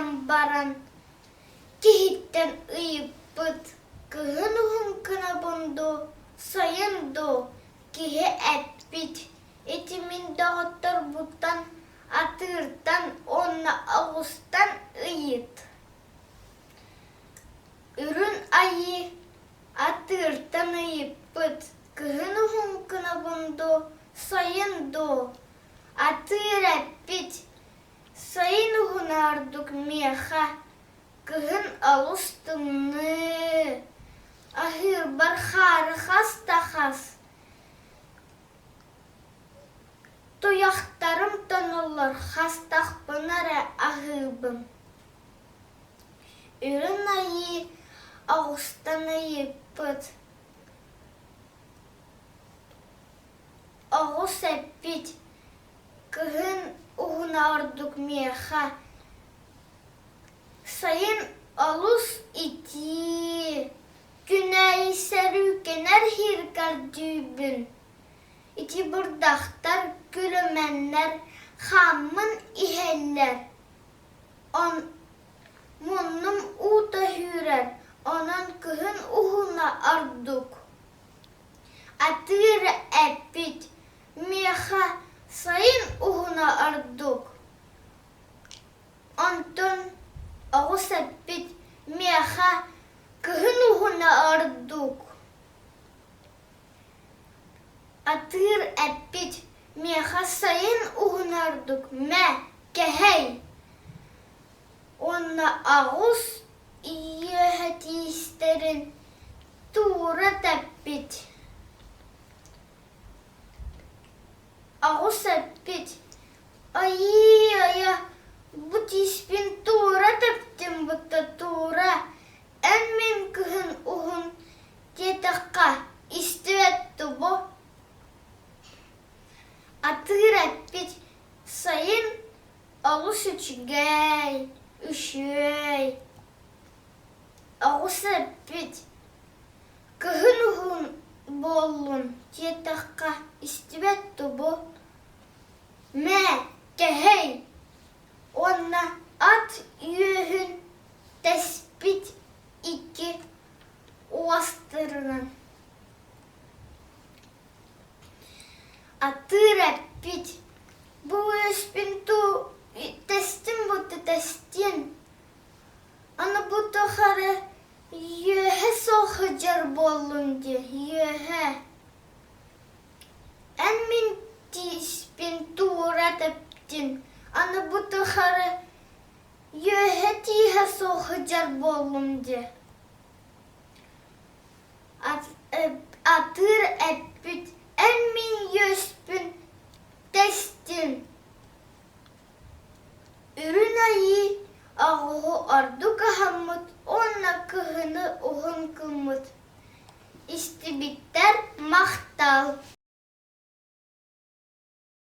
гынан баран киһиттэн ыйыппыт: «Кыһын уһун гынабын дуу, сайын дуу?» Киһи эппит: «Ити мин доҕотторбуттан атыыртан уонна оҕустан ыйыт». Үрүҥ Айыы атыыртан ыйыппыт: «Кыһын уһун гынабын дуу, сайын дуу?» Атыыр эппит: «Сайын уһуна ордук миэхэ, кыһын олус тымныы, аһыырбар хаары хас да хас, туйахтарым тоҥоллор, хастахпына эрэ аһыыбын». Үрүҥ Айыы оҕустан ыйыппыт: «Оҕус эппит, кыһын уһуна ордук миэхэ, сайын олус итии, күнээйи сөрүүкэнэр иһиргэрдүүбүн, ити бырдахтар, күлүмэннэр хааммын иһэллэр, Муннум уута сүүрэр, онон кыһын уһуна ордук. Атыыр эппит: «Миэхэ сайын уһуна ордук». Онтон оҕус эппит: «Миэхэ кыһын уһуна ордук». Атыыр эппит: «Миэхэ сайын уһуна ордук, мэ, кэһэй» уонна аҕыс үөһэ тиистэрин туура тэппит. Аҕыс эппит: «Айыы-айа, бу тииспин туура тэптим бытта туура, эн мин кыһын уһун диэтэххэ, истибэт дуу Атыыр эппит: «Сайын олус үчүгэй, үчүгэй, оҕус эппит, кыһын уһун буоллун диэтэххэ, истибэт дуу Мэ, кэһэй уонна ат үөһүн тэспит икки уостарынан Атыыр эппит: «Бу үөспүн туу тэстим бута тэстиэн, аны бу тухары үөһэ суох сылдьар буоллум дии, үөһэ. Эн мин тииспин туура тэптин, аны бу тухары үөһэ тииһэ суох сылдьар буоллум дии». Атыыр эппит: «Эн мин үөспүн тэстин, Үрүҥ Айыы оҕуһу ордук аһаммыт уонна кыһыны уһун гыммыт». Истибиттэр махтал.